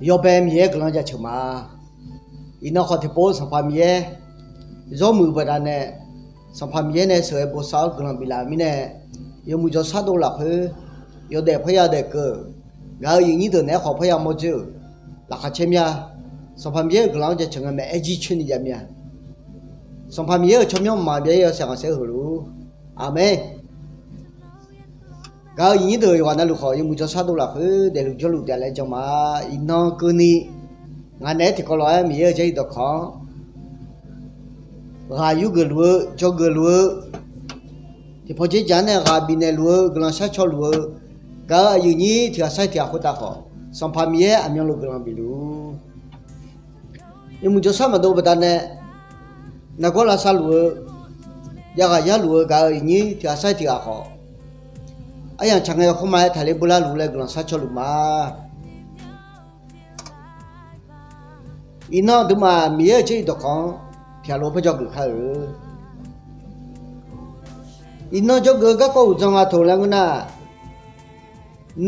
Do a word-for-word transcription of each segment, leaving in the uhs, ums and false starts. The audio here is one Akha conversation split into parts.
Yawbae Miqyaer guiqlanq jaceuq ma. Iqnan khawf tiqpov Sanqpaq Miqyaer zawr muiq-eu baqdanae, Sanqpaq Miqyaer nae sheuqghae bosav-awr guiqlanq biflaf-euq mirnae, yawmuiq jawrshar dov lafkhoer yawdaef parya daef keuv-euq gaq-euq aqyuif nyir deuq naeq-aer khawf parya mawrdzoer-euq laqkhaq caer mir-a. Sanqpaq Miqyaer-euq guiqlanq-anr jaceuq ngae maeq-aer jircoer ni jav mir-a. Sanqpaq Miqyaer-euq tsawrmyanr mqmaq byav-ir yawshaef khanqsaer heulof-ur. Aqmeq. Gaq-euq aqyuif nyir deuq yawqghaq navluf khawf, yawmuiq jawrshar dov lafkhoer daefluf jawrluf taef laer jan ma. Iqnan keuvni ngaq naeq-aer tiqkawv lof-aer Miqyaer-euq Jarlif dawqkawq-anr ghaq yurgeuf luf-eu, dzawgeuf luf-eu, tiqpawf dzerdzaq-anr nae ghaq bifnaeq luf-eu, guiqlanq sharcaw luf-eu gaq-euq aqyuif nyir tiq ghaq sar-iq tiq ghaq khoertav khawf, Sanqpaq Miqyaer aqmyanluf guiqlanq bifluf-ur. Yawmuiq jawrshar maqdov baqdanae, nargawr lavsav luf-eu, jav ghaq yar luf-eu gaq-euq aqyuif nyir tiq ghaq sar-iq tiq ghaq khawf, aryamq tsaq ngae yawkawr ma-aer taqler beular luf laer guiqlanq sharcaw luf ma. Iqnan aqduimaf Miqyaer-euq Jarlif dawqkawq-anr tiq ghaq lof-aer par dzawgeuf kar-euq. Iqnan dzawgeuf-eu garkawv uqdzan nga taq laer ngeur nar,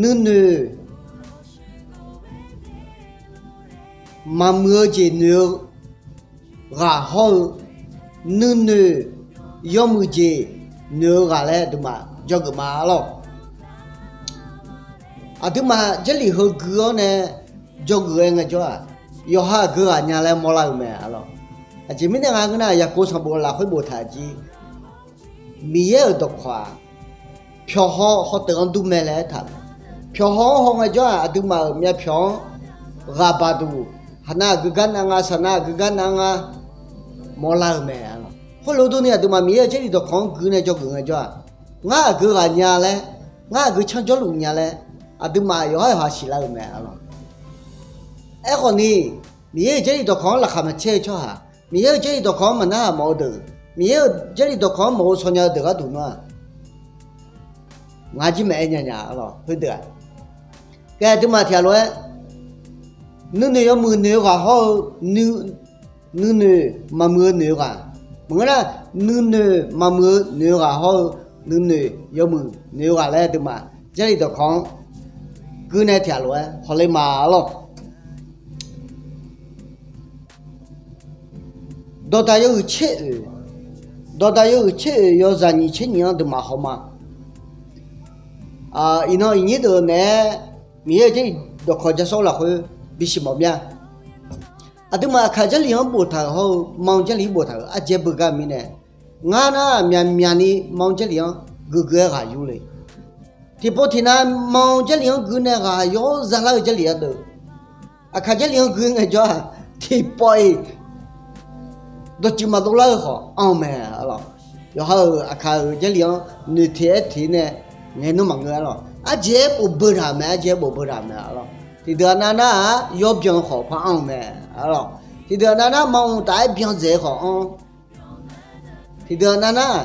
nuinoeq maqmuiq-eu jeq noeq-eu ghaq hawr-eu, nuinoeq yawmuiq jeq noeq-eu ghaq laer aqduimaf dzawgeuf ma arlawr. Aqduimaf Jarlif heu gui-awr nae dzawgeuf-aer ngaejawr-aq, yawqha aqgeu ghaq nya laer mawrlar-euq mae arlawr. Aqjeq mirnae nga ngeur nar, Yaqkov sanqbof lafkhoer boftaq-euq jeq, Miqyaer-euq dawqkawq-aq, pyawq haw hawteuv-anr dur mae laer aertaq-euq mae. Pyawq haw-anr haw ngaejawr-aq, aqduimaf-euq myavpyawq-anr ghaq baq duq, haqnav aqgeu gar nav nga, saqnav aqgeu gar nav nga, mawrlar-euq mae arlawr. Khoerlof durni aqduimaf Miqyaer-euq Jarlif dawqkawq-anr gui nae dzawgeuf ngaejawr-aq, ngar aqgeu ghaq nya laer, ngar aqgeu canr jawrluf nya laer, aqduimaf yawqhar yawqha siqlar-euq mae arlawr. Aerkhawfni, Miqyaer-euq Jarlif dawqkawq-anr laqkhaq maqcaer-eu tsawrhaq, Miqyaer-euq Jarlif dawqkawq-anr maqnar-aq mawf-eu deuq, Miqyaer-euq Jarlif dawqkawq-anr mawf-eu shaw nya-eu deuq gharduq nar-aq, ngar jir maeq-aer nya nya arlawr. Khoerdeuq-aq, kae aqduimaf tiq ghaq lof-aer, nuinoeq yawmuiq noeq-eu ghaq hawr-eu, nuinoeq maqmuiq-eu noeq-eu ghaq, maqngeur nar, nuinoeq maqmuiq-eu noeq-eu ghaq hawr-eu, nuinoeq yawmuiq noeq-eu ghaq laer aqduimaf Jarlif dawqkawq-anr gui nae tiq ghaq lof-aer hawler ma arlawr. Dawqdaq yawhuiq tser oeq, dawqdaq yawhuiq tser oeq yawzaq nyiq tser nyiq-anr aqduimaf haw ma. Iqnan aqyuif nyir deuq naeq-aer Miqyaer-euq Jarlif dawqkawq ja sawr lafkhoer bisiq mawf mir-a. Aqduimaf Aqkaq Jarlif-anr boftaq-euq hawr-eu, Manq Jarlif-anr boftaq-euq aqjeq beugar mirnae, ngar nar myaqmyaq ni Manq Jarlif-anr guiqguiq-aer ghaq yur le. Tiqpov tiqnav Manq Jarlif-anr gui nae ghaq yawr zalar-eu Jarlif-a deuq, Aqkaq Jarlif-anr gui ngaejawr-aq, tiqpawf-iq dawqtsuif maqdov lar-eu khawf anr-eu mae arlawr. Yawqha-euq Aqkaq-euq Jarlif-anr noeqteq-aer teq nae ngaeq nmr maqngeur arlawr. Aqjeq-aer bof beu taq-euq mae, aqjeq-aer bof beu taq-euq mae arlawr. Tiqdeuq aqnav nar-aq, yawbyan-eu khawf par anr-eu mae arlawr. Tiqdeuq aqnav nar, Manq taf-aer byan dzaeq-eu khawf anr. Tiqdeuq aqnav nar,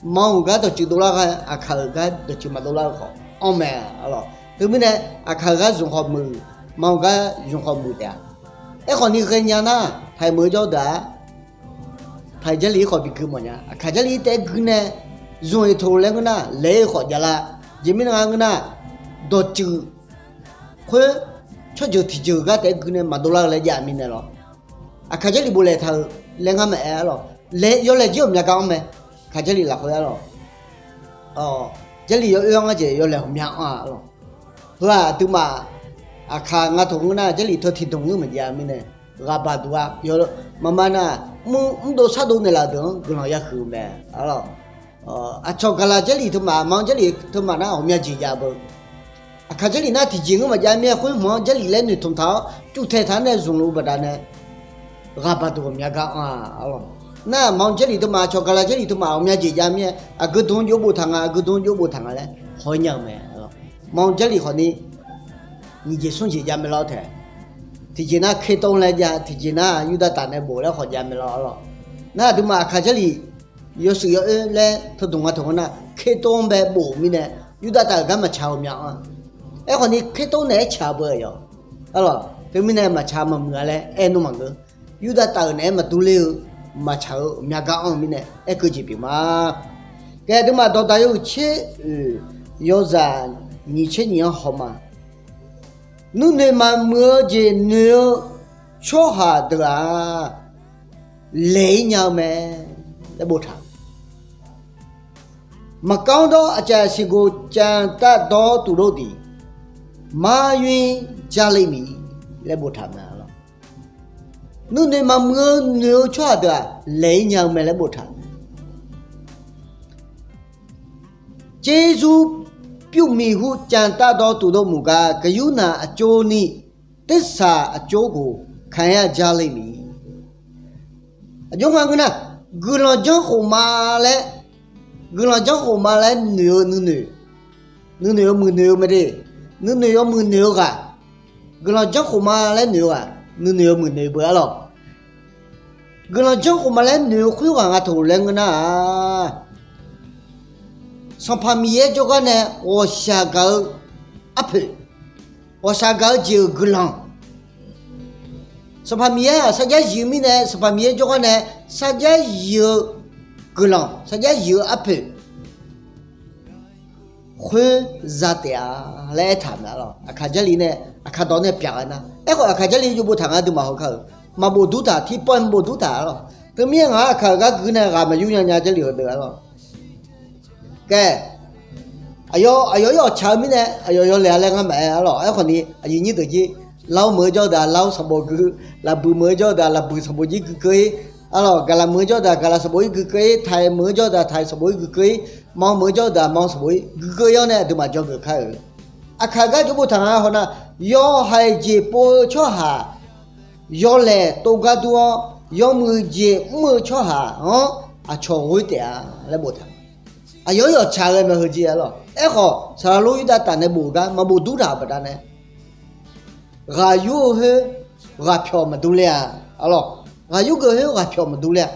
Manq-euq gar dawqtsuif dovlar ghae, Aqkaq-euq gar dawqtsuif maqdov lar-eu khawf anr mae arlawr. Teumirnae, Aqkaq-euq gar zmq khawf muiq, Manq-euq gar zmq khawf muiq taef-a. Aerkhawfni ghaenya nar, taiq meuq-eu jawr deuq-aq, taiq Jarlif-ir khawf bi gui mawf nya. Aqkaq Jarlif-ir taef-aer gui nae zmq-iq taq laer ngeur nar, laeq-ir-eu khawf javlar. Aqjeq mirnae nga ngeur nar, dawqtsuif khoer tsawrjeuq tiqjeuq gar taef-aer gui nae maqdov lar-eu laer jav mirnae lawr. Aqkaq Jarlif bof laeq taq-euq laer ngar maqaer arlawr. Laeq, yawlaeq jir ghawqmya gar anr mae. Aqkaq Jarlif lafkhoer arlawr. Jarlif yawoer-anr ngar jeq yawlaeq ghawqmya anr-a arlawr. Heu-aq aqduimaf Aqkaq nga taq ngeur nar, Jarlif teu tiqdmq ngeur maqjav mirnae, ghaq baq duq-a. Maqma nar, mr, mrdov shardov naeqlaf-eu deuq-anr guiqlanq yahuiq-eu mae arlawr. Aqcawq gaqlaq Jarlif teumaf, Manq Jarlif teumaf nar ghawqmya jeq jav beu. Aqkaq Jarlif nar tiqjeq ngeur maqjav mir-aer, khoer hmq-anr Jarlif laer noeqtmq taq-awr cuvtae taq-anr nae zmq luf-eu baqdanae, ghaq baq duq ghawqmya gar anr-a arlawr. Nar Manq Jarlif teumaf, aqcawq gaqlaq Jarlif teumaf ghawqmya jeq jav mir-aer, aqgeu dmq-anr jov boftaq nga, aqgeu dmq-anr jov boftaq nga laer haw-ir nya-eu mae arlawr. Manq Jarlif khawfni nyiq jeq smr jeq jav mae lawr taef. Tiqjeq nar Kertov laer jav, tiqjeq nar Yurdav taf nae bof laer khawf jav mae lawr arlawr. Nar aqduimaf Aqkaq Jarlif yawshuif yawoer laer teudmq nga taq ngeur nar, Kertov-anr bae bof mirnae, Yurdav taf-euq gar maqtsaq-eu ghawqmya anr-a. Aerkhawfni Kertov naeq-aer tsaq beu-a yawq arlawr. Teumirnae maqtsaq maqmuiq-a laer aer nmr maqngeur. Yurdav taf-euq naeq-aer maqdur ler-eu, maqtsaq-eu ghawqmya gar anr-eu mirnae aerkeuv jeq pyeuf ma. Kae aqduimaf dawqdaq yawhuiq tser oeq yawzaq nyiq tser nyiq-anr haw ma. Nuinoeq maqmuiq-eu jeq noeq-eu tsawrhaq deuq-aq, laeq-ir nya-eu mae laer boftaq. Maqkawv-anr dawr aqcav siqgoq cavtav dawr tuvdov diq, maryoer-ir jarle miq laer boftaq mae. Nuinoeq maqmuiq-eu noeq-eu tsawrhaq deuq-aq, laeq-ir nya-eu mae laer boftaq. Tserzur pyur miq hu cavtav dawr tuvdov muiq gar, gaqyurnav aqcawv ni tersaq aqcawv khof kaq-aer-a jarle miq. Aqjox nga ngeur nar, guiqlanq janrkhof ma laer, guiqlanq janrkhof ma laer noeq-eu nuinoeq, nuinoeq yawmuiq noeq-eu mae de, nuinoeq yawmuiq noeq-eu ghaq, guiqlanq janrkhof ma laer noeq-eu ghaq, nuinoeq yawmuiq noeq beu arlawq. Guiqlanq janrkhof ma laer noeq-eu khoerghaq nga taq laer ngeur nar-aq, Sanqpaq Miqyaer jawrgar nae ghawqshaq gaq-eu arpoeq, ghawqshaq gaq-eu jeq-euq guiqlanq, Sanqpaq Miqyaer-aq sarjax zif-eu mirnae, Sanqpaq Miqyaer jawrgar nae sarjax zif-eu guiqlanq, sarjax zif-eu arpoeq khoer za taef-a laer aertaq mae arlawq. Aqkaq Jarlif nae, Aqkaq dawq nae pyaq ghae nar, aerkhawf Aqkaq Jarlif jov boftaq nga dui maqhaw kar-euq, maqbof dur taq, tiqpawf-aer maqbof dur taq arlawq. Teumirnae ngaq-anr Aqkaq-euq gar gui nae ghaq maqyur nya nya Jarlif-euq deuq arlawq. Khaer, aqyawf, aqyawf-ir awqtsaq-eu mirnae aqyawf yawlaeq-a laer ngar maqaer arlawq. Aerkhawf ni aqyuif nyir deuq jir, Lar-awr meuq-eu jawr-eu deuq-aq Lar-awr sanqbof gui, Laqbuiq meuq-eu jawr-eu deuq-aq Laqbuiq sanqbof jir gui keuv-ir arlawq. Gaqlaq meuq-eu jawr-eu deuq-aq Gaqlaq sanqbof-ir gui keuv-ir, Taiq meuq-eu jawr-eu deuq-aq Taiq sanqbof-ir gui keuv-ir, Manq meuq-eu jawr-eu deuq-aq Manq sanqbof-ir gui keuv-ir-awr nae aqduimaf dzawgeuf kar-euq. Aqkaq gar jov boftaq nga haw nar, yawhaiq jeq pov-eu tsawrhaq yawlaeq tov gar dur-awr, yawmuiq jeq mr-eu tsawrhaq-anr aqcawq ghoer taef-a laer boftaq. Aqyawf-ir awqtsaq ghae mae heujir arlawq. Aerkhawf saqlaq lor yurdav taf nae bof-eu gar maqbof dur taq-euq baqdanae, ghaq yur-eu khoer ghaq pyawq maqdur ler-a arlawq. Ghaq yur geuf khoer ghaq pyawq maqdur ler-a.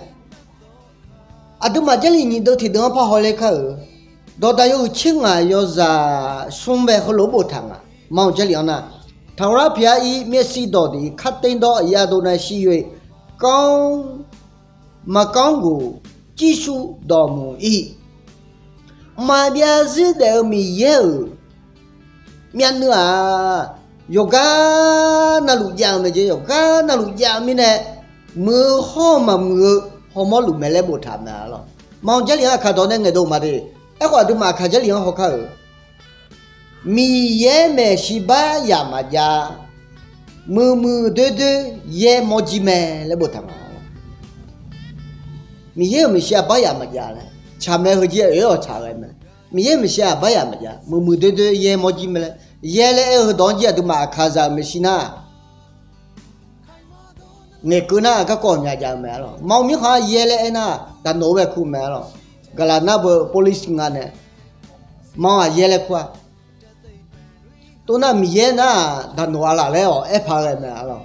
Aqduimaf Jarlif nyiq deuv tiq deuv-anr parhaw ler kar-euq. Dawqdaq yawhuiq tser ngaq yawzaq smr bae heulof-aer boftaq nga. Manq Jarlif-anr nar, ထာဝရဘုရား၏ မျက်စိတော်သည် ခပ်သိမ်းသော အရပ်တို့၌ရှိ၍ ကောင်း မကောင်းကို ကြည့်ရှုတော်မူ၏. Mqmaq byav zir daef-eu Miqyaer-euq myavnuiv-aq, yawqgar navluf jav-eu mae jeq, yawqgar navluf jav-eu mirnae, muiq-eu hawr-eu maqmuiq-eu hawmawr luf mae laer boftaq mae arlawq. Manq Jarlif-anr Aqkaq dawq nae ngaeqdov ma de. Aerkhawf aqduimaf Aqkaq Jarlif-anr hawkar-euq, Miqyaer maeqshi bar yaq maqjav, muiqmuiq doer doer yaer mawr jir mae laer boftaq nga. Miqyaer-euq maeqshi aqbar yaq maqjav laer tsaq mae heujir oeq-aer awqtsaq ghae mae. Miqyaer-euq maeqshi aqbar yaq maqjav, muiqmuiq doer doer yaer mawr jir mae laer, yaer laer aer-eu heudawq-anr jir aqduimaf Aqkaqzaq-euq maeqshi nar, ngaeqkeuv nar garkawv ghawqmya jav-eu mae arlawq. Manq mirkhanq-anr yaer laer aernar, daqnoq-eu bae kur mae arlawq. Gaqlaq nar beu police nga nae, manq-aq yaer laer kur-a. Tov nar Miqyaer nar-aq daqnoq-a laf laer-awq aer paq ghae mae arlawq.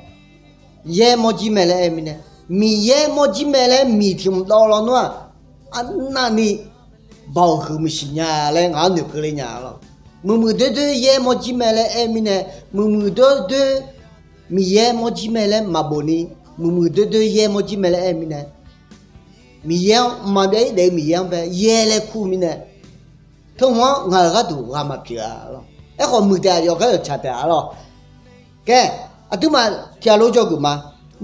Yaer mawr jir mae laer aer mirnae, Miqyaer mawr jir mae laer miq tiq mq dawv lawnmr-aq, arnavni baoq huiq maqsiq nya laer ngaq-anr noeqkeuv ler nya arlawq. Muiqmuiq doer doer yaer mawr jir mae laer aer mirnae, muiqmuiq doer doer Miqyaer mawr jir mae laer maqbof ni, muiqmuiq doer doer yaer mawr jir mae laer aer mirnae, Miqyaer-anr mqmaq byav-ir daef-eu Miqyaer-anr bae yaer laer kur mirnae, teuhmq-anr ngaq-euq gharduq ghaq maqpyeuf-a arlawq. Aerkhawf muiqtaef-aq yawqgar yawqtsaq taef-a arlawq. Khaer, aqduimaf tiq ghaq lof jawrgeuf ma.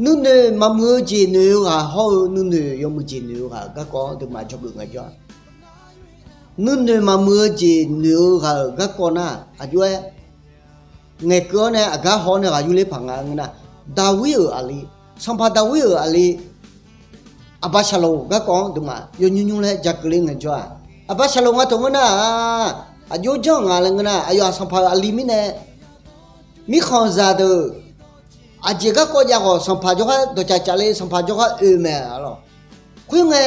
Nuinoeq maqmuiq-eu jeq noeq-eu ghaq hawr-eu nuinoeq yawmuiq jeq noeq-eu ghaq-euq garkawv-anr aqduimaf jawrgeuf ngaejawr-a. Nuinoeq maqmuiq-eu jeq noeq-eu ghaq-euq garkawv nar, aqjox-aer ngaeqkeuv-awr nae aqgar haw-awr nae ghaq yurler paq nga ngeur nar, Daqwir-euq aqli, sanqpaq Daqwir-euq aqli Aqbaqsaqloq garkawv-anr aqduimaf yawnymr nymr laer ja keuvler ngaejawr-aq, Aqbaqsaqloq nga taq ngeur nar-aq, aqjox janr nga laer ngeur nar, aqyawf-aq sanqpaq-euq aqli mirnae, mirkhanqzaq deuq aqjeq garkawv jav khawf sanqpaq jawrgar dawqcaf caf le, sanqpaq jawrgar oe mae arlawq. Khoerngae,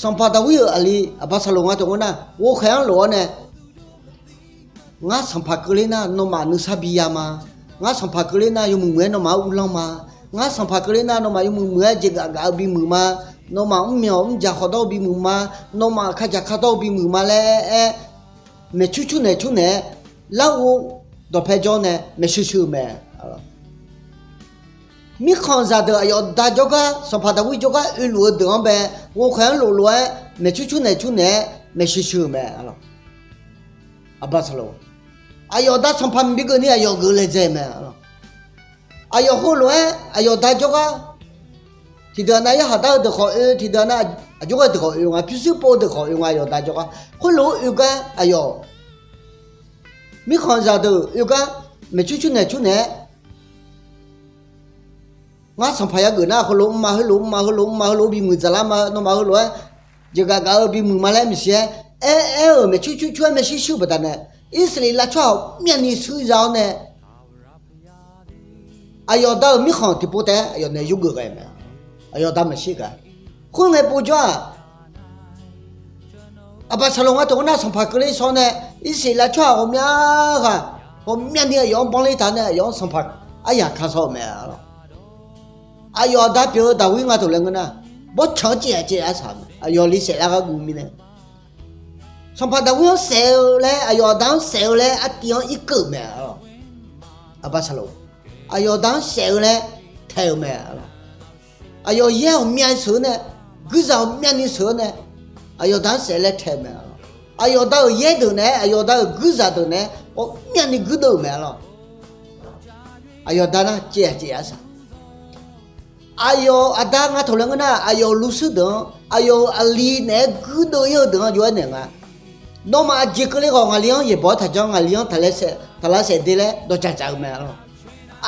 sanqpaq Daqwir-euq aqli Aqbaqsaqloq nga taq ngeur nar, ghovkhaeq-anr lof-awr nae, Ngar sanqpaq keuvler nar nawmaf nuisar biya ma. Ngar sanqpaq keuvler nar yawmuiq muiq-aer nawmaf-anr uvlanr ma. Ngar sanqpaq keuvler nar nawmaf yawmuiq muiq-aer jeqgaf gaf-eu bimuiq ma. Nawmaf mrmyanq mrjaq khawdawr-eu bimuiq ma. Nawmaf kajaq kardawr-eu bimuiq ma laer aer, maeqcur cur naeq cur naeq-aer larghov dawqpae jawr nae maeqsheu sheu-eu mae. Mirkhanqzaq deuq aqyawf da jawrgar, sanqpaq Daqwir jawrgar oeluf-eu deuq-anr bae, ghovkhaeq-anr lof lof-aer maeqcur cur naeq cur naeq-aer maeqsheu sheu-eu mae. Aqbaqsaqloq, Aqyawf aqda sanqpaq mqbi geuf ni aqyawf geuf laejae mae. Aqyawf heulof-aer aqyawf aqda jawrgar, tiqdeuq aqnav yarkhaq dar-eu deuq khawf oe, tiqdeuq aqnav aqjox ghae deuq khawf oe nga, pyurshuir pov deuq khawf oe nga, aqyawf aqda jawrgar. Khoerlof-aer oe gar aqyawf mirkhanqzaq deuq oe gar maeqcur cur naeq cur naeq-aer Ngar sanqpaq yageuf nar, heulof mr ma, heulof mr ma, heulof mr ma, heulof bimuiq dzaqlar ma, nawmaf heulof-aer jeqgaf gaf-eu bimuiq ma laer maqsiq-aer, aer aer-euq maeqcur cur cur-aer maershuir shuir-eu baqdanae, Irsaqleqlav tsawrhaq-awq myavni shuir za-awr nae, aqyawf aqda-euq mirkhanq tiqpov taef-aer aqyawf nae yurgeuf ghae mae. Aqyawf aqda maqshir gaq. Khoerngae povjawr-aq, Aqbaqsaqloq nga taq-eu nar, sanqpaq keuvle shaw nae, Irsaqleqlav tsawrhaq ghawqmya ghaq, ghawqmyani aqyawf-anr banr ler taq nae, aqyawf-anr sanqpaq aryaq ka shaw-euq mae lawq. Aqyawf aqda pyeuf-eu Daqwir nga taq laer ngeur nar, bawrtsanq-anr caev-a caev-a saq-eu mae, aqyawf li saef lar gharduv mirnae. Sanqpaq Daqwir-anr saef-eu laer, aqyawf aqda-anr saef-eu laer, artiv-anr irkeuv-euq mae lawq. Aqbaqsaqloq, aqyawf aqda-anr saef-eu laer taeq-euq mae lawq. Aqyawf yaer ghawqmyani sheuq-eu nae, guirzaq ghawqmyani sheuq-eu nae, aqyawf aqda-anr saef laer taeq-eu mae lawq. Aqyawf aqda-euq yaer deuq naeq-aer, aqyawf aqda-euq guirzaq deuq naeq-aer ghawqmyani guirdeuv-euq mae lawq. Aqyawf aqda nar caev-a caev-a saq. Aqyawf aqda nga taq laer ngeur nar, aqyawf-euq luvshuir deuq-anr, aqyawf-euq aqli naeq-aer guirdeuv ir-eu deuq-anr jov-aer naeq nga. Nawmaf aqjeq keuvle khawf ngaqli-anr yaeqbawq-aer taqjanr, ngaqli-anr taqlav saef de laer dawqdzaq dzaq-eu mae lawq.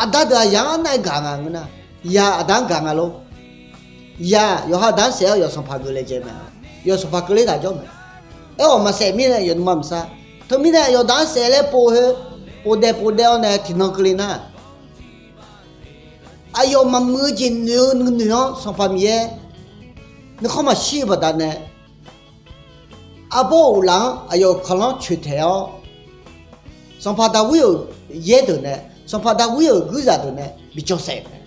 Aqda deuq-aq yaq-anr arnav-aer gaq nga ngeur nar, yaq aqda-anr gaq nga lor. Yaq yawqha aqda-anr saef-awr yawf sanqpaq geuf laejae mae. Yawf sanqpaq keuvle taq jawr mae. Aerkhawf maqsaef mirnae yawf nuima maqsar. Teumirnae aqyawf aqda-anr saef laer pov khoer, povdaef povdaef-awr nae tiqnan keuvle nar, aqyawf maqmuiq-eu jeq noeq-eu nuinoeq-anr Sanqpaq Miqyaer nuikhanr maqshir-eu baqdanae, arbawr uqlaf-anr aqyawf-euq kanqlanr coeqtaeq-awr, Sanqpaq Daqwir-euq yaer deuq nae, Sanqpaq Daqwir-euq guirzaq deuq nae bi cawsaef-euq mae.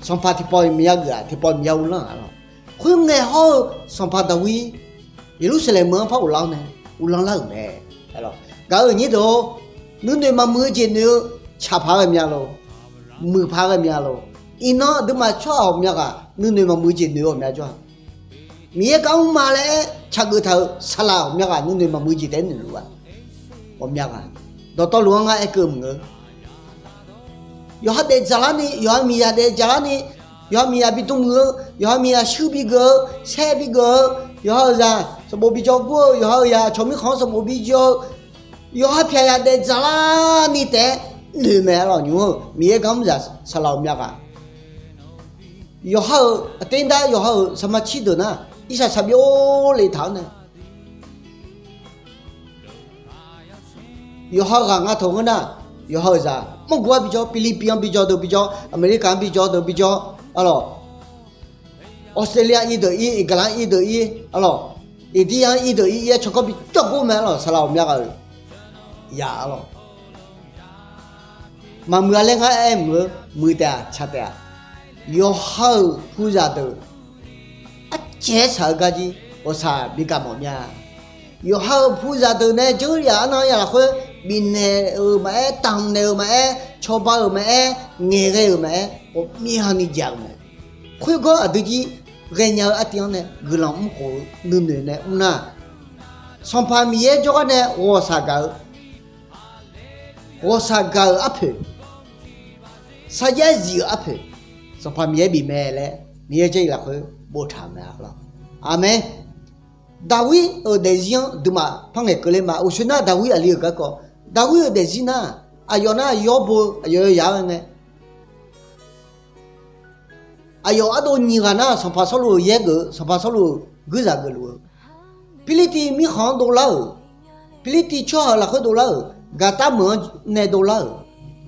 Sanqpaq tiqpawf-iq maqya geuf-aq, tiqpawf-iq maqya uvlanr-aq lawq. Khoerngae hawr-eu Sanqpaq Daqwir Yeqlursaqlaeq meuq-anr par uvlanr-awr nae uvlanr lar-euq mae. Gaq-euq nyir deuq-or, nuinoeq maqmuiq-eu jeq noeq-eu tsaq paq-aer ghae mya lor. Muiq paq-aer ghae mya lor. Iqnan aqduimaf tsawrhaq ghawqmya ghaq nuinoeq maqmuiq-eu jeq noeq-eu ghawqmya jawr-aq, Miqyaer gar mr ma laer-aer tsaq geuf taq-euq saqlaq ghawqmya ghaq nuinoeq maqmuiq-eu jeq taef-aer noeq luf-aq, ghawqmya ghaq dawqtawvluf-anr ngar aerkeuv maqngeur. Yawqha daef dzaqlar ni, yawqha miqzaq daef dzaqlar ni, yawqha miqzaq bi dm muiq-eu, yawqha miqzaq shuir bi geuf-eu, saer bi geuf-eu, yawqha-euq zaq sanqbof bi jawr gur-eu, yawqha-euq zaq aqcawq mirkhanq-anr sanqbof bi jawr-eu, yawqha pyaq yaq daef dzaqlar ni taef-aer noeq mae lawq. Nymq-eu Miqyaer gar mr zaq saqlaq ghawqmya ghaq, yawqha-euq aqter dar yawqha-euq saqmaqtser deuq nar, irsaq saqbyov le taq-awr nae yawqha ghaq nga taq ngeur nar, yawqha-euq zaq mawrgov-aer bi jawr, Pilipi-anr bi jawr deuq bi jawr, Aqmeqlirkaq-anr bi jawr deuq bi jawr, arlawq, Australia ir deuq ir, Iqgaqlanr ir deuq ir, arlawq, Iqdirya-anr ir deuq ir, ir-aer tsawrganr bi jawrgor mae arlawq, saqlaq ghawqmya ghaq-euq ya arlawq. Maqmuiq-a laer ngar aer mq-eu, muiq taef-aq tsaq taef-aq, yawqha-euq puzaq deuq arcaev-aer shaq-eu gar jir ghawqshaq bi gaq mawf mya. Yawqha-euq puzaq deuq nae jeuryaq arnan ya lafkhoer bifnaeq-euq maqaer, damqnaeq-euq maqaer, cawba-euq maqaer, ngaeqghae-euq maqaer, ghawqmyani jaq-euq mae. Khoergawr aqdui jir ghaenya-eu artiv-anr nae guiqlanq mrkhof-eu nuinoeq nae mr nar, Sanqpaq Miqyaer jawrgar nae ghawqshaq gaq-eu, ghawqshaq gaq-euq arpoeq, sarjax zif-euq arpoeq, Sanqpaq Miqyaer bif mae laer Miqyaer Jarlif lafkhoer boftaq-euq mae arlawq. Aqmeq. Daqwir-euq daefzir-anr duimaf par ngaeqkeuv ler ma. Uqshoe nar Daqwir aqli-euq garkawv, Daqwir-euq daefzir nar, aqyawf nar yawr bo-eu aqyawf yawqya-aer ngae, aqyawf ardov nyiq ghaq nar Sanqpaq Sawrluv-euq yaer geuf-eu, Sanqpaq Sawrluv-euq guirzaq geufluf-eu, Pirlirtiv mirkhanq-anr dovlar-euq, Pirlirtiv tsawrhaq-euq lafkhoer dovlar-euq, Gaqtar meuq-anr nae dovlar-euq,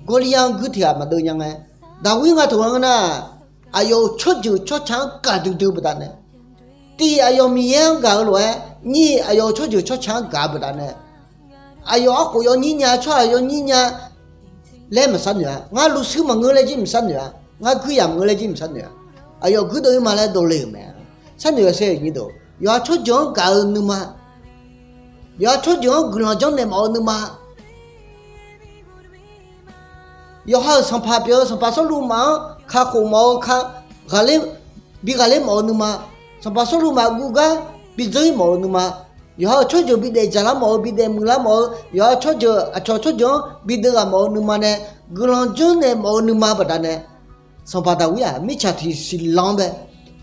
Gawrliya-anr guir tiq ghaq maqdeuv nya ngae, Daqwir nga taq ngeur nar, aqyawf-euq tsawrjeuq tsawrca-anr gaq duidui-eu baqdanae, tiq aqyawf Miqyaer-anr gaq-eu lof-aer, nyiq aqyawf-euq tsawrjeuq tsawrca-anr gaq-eu baqdanae, aqyawf arkhof yawnyir nya, tsawrhaq yawnyir nya laer maqsar noeq-a. Ngar luvshuir maqngeur laer jir maqsar noeq-a. Ngar guiryaq maqngeur laer jir maqsar noeq-a. Aqyawf guirdeuv ir ma laer dovle-euq mae. Sharnoeq-a sher-euq nyir deuq, yawqha tsawrjeuq-anr gaq-eu nuima, yawqha tsawrjeuq-anr guiqlanq janrnaeq mawf-eu nuima, yawqha-euq sanqpaq pyeuf-eu Sanqpaq Sawrluv maf-anr kakhof mawf-eu ka, ghaqler, bi ghaqler mawf-eu nuima, Sanqpaq Sawrluv maf guv gar bi dzeur ir mawf-eu nuima, yawqha-euq tsawrjeuq bi daef dzaqlar mawf-eu, bi daef muiqlar mawf-eu, yawqha-euq tsawrjeuq aqcawq tsawrjeuq-anr bi deuv ghaq mawf-eu nuima nae, guiqlanq janrnaeq mawf-eu nuima baqdanae, sanqpaq Daqwir-aq mirtsaq tiqsiq lan-anr bae,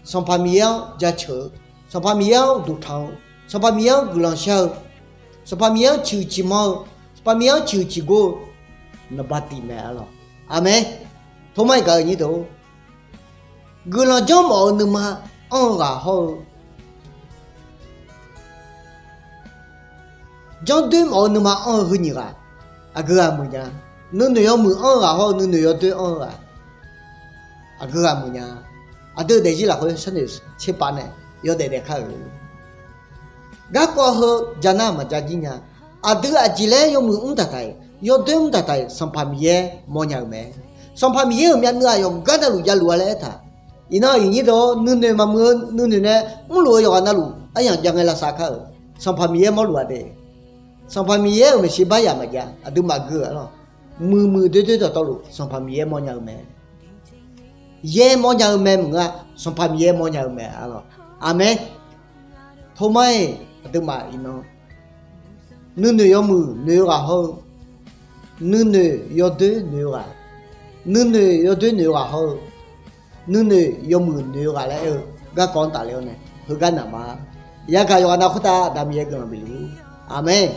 Sanqpaq Miqyaer-anr jaceuq-eu, Sanqpaq Miqyaer-anr uqduq tanq-eu, Sanqpaq Miqyaer-anr guiqlanq shar-eu, Sanqpaq Miqyaer-anr ciqhuiq ciqmanr-eu, Sanqpaq Miqyaer-anr ciqhuiq ciqgor-eu, naqba tif mae arlawq. Aqmeq. Tormar-iq gaq-eu nyir deuq-or, guiqlanq janr mawf-eu nuima anr-eu ghaq hawr-eu, janrdoer mawf-eu nuima anr-eu heu nyiq ghaq, aqgeu ghaq muiq nya. Nuinoeq yawmuiq anr-eu ghaq hawr-eu nuinoeq yawdoer anr-eu ghaq, aqgeu ghaq muiq nya. Aqdui-euq daefzir lafkhoer sharnoeq tserpav nae yawdaef daef kar-euq. Garkawv heu ja nar maqja jir nya. Aqdui aqjeq laer yawmuiq mr taq taq-iq, yawdoer mr taq taq-iq, Sanqpaq Miqyaer mawrnya-euq mae. Sanqpaq Miqyaer-euq myavnuiv aqyawf gar navluf javluf-a laer aertaq. Iqnan iqnyir deuq-or, nuinoeq maqmuiq-eu nuinoeq nae mrluf-eu yawqghaq navluf aryamq jav ngae lavsav kar-euq, Sanqpaq Miqyaer mawrluf-a de. Sanqpaq Miqyaer-euq maeqshi baryaq maqjav, aqduimaf gui-euq arlawq. Muiqmuiq doerdoer dawqtawvluf Sanqpaq Miqyaer mawrnya-eu mae. Yaer mawrnya-eu mae maqngeur-a, Sanqpaq Miqyaer mawrnya-eu mae arlawq. Aqmeq. Tormar-iq aqduimaf iqnan nuinoeq yawmuiq noeq-eu ghaq hawr-eu, nuinoeq yawdoer noeq-eu ghaq, nuinoeq yawdoer noeq-eu ghaq hawr-eu, nuinoeq yawmuiq noeq-eu ghaq laer aer-eu garkawv-anr tafler-awr nae heugar naq ma. Yagaq yawqghaq nav khoertav Aqda Miqyaer guiqlanq bifluf. Aqmeq.